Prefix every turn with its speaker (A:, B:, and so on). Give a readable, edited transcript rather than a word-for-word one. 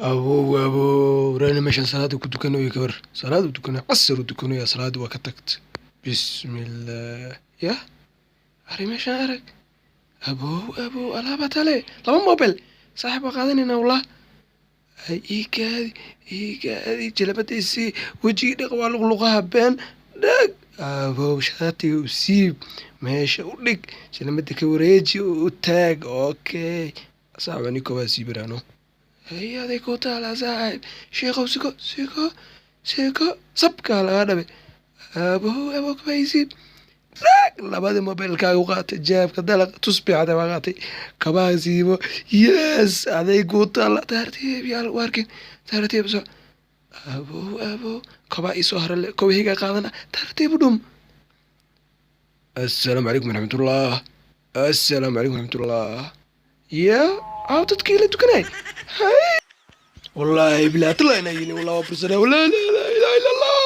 A: Abow, abow, rani meeshaan salaada ku tukanayo, gabar salaada u tukanayo, casar u tukanaya, salaada waa ka tagta. Bismillah, yah, ari meeshaan arag. Abow, abow, alaaba tale, laba mobile saaxib waa qaadanayna. Wallah, ay iikaadi, iikaadi, jalabadiisii wejigii dhaq, waa luqluqaha been dhag. Abow, shaatiga u siib, meesha u dhig, jalamada ka wareeji, u taag. Okay saaxib, ani kobaa siibiraano. Hay, aday ku taala saaxib. Sheekhow, siko, siko, siko, sabkaa lagaa dhabe. Abow, abow, kabaa isiib dhag. Labadii mobilkaaga u qaatay, jeebka dalaq, tusbiixada waa qaatay, kabaa siibo. Yes, aday ku taala. Tartiib, yaa lagu arkin, tartiib so. Abow, abow, kabaa iisoo harale, kobahiga qaadana, tartiib u dhum. Assalaamu calaykum waraxmatullah, assalaamu calaykum waraxmatullah. Ya aw, dadkii la tukanay. Hay, wallaahi bilaa tala inaa yili, wallah waa bursana. Wallah, laa ilaaha illa Allah.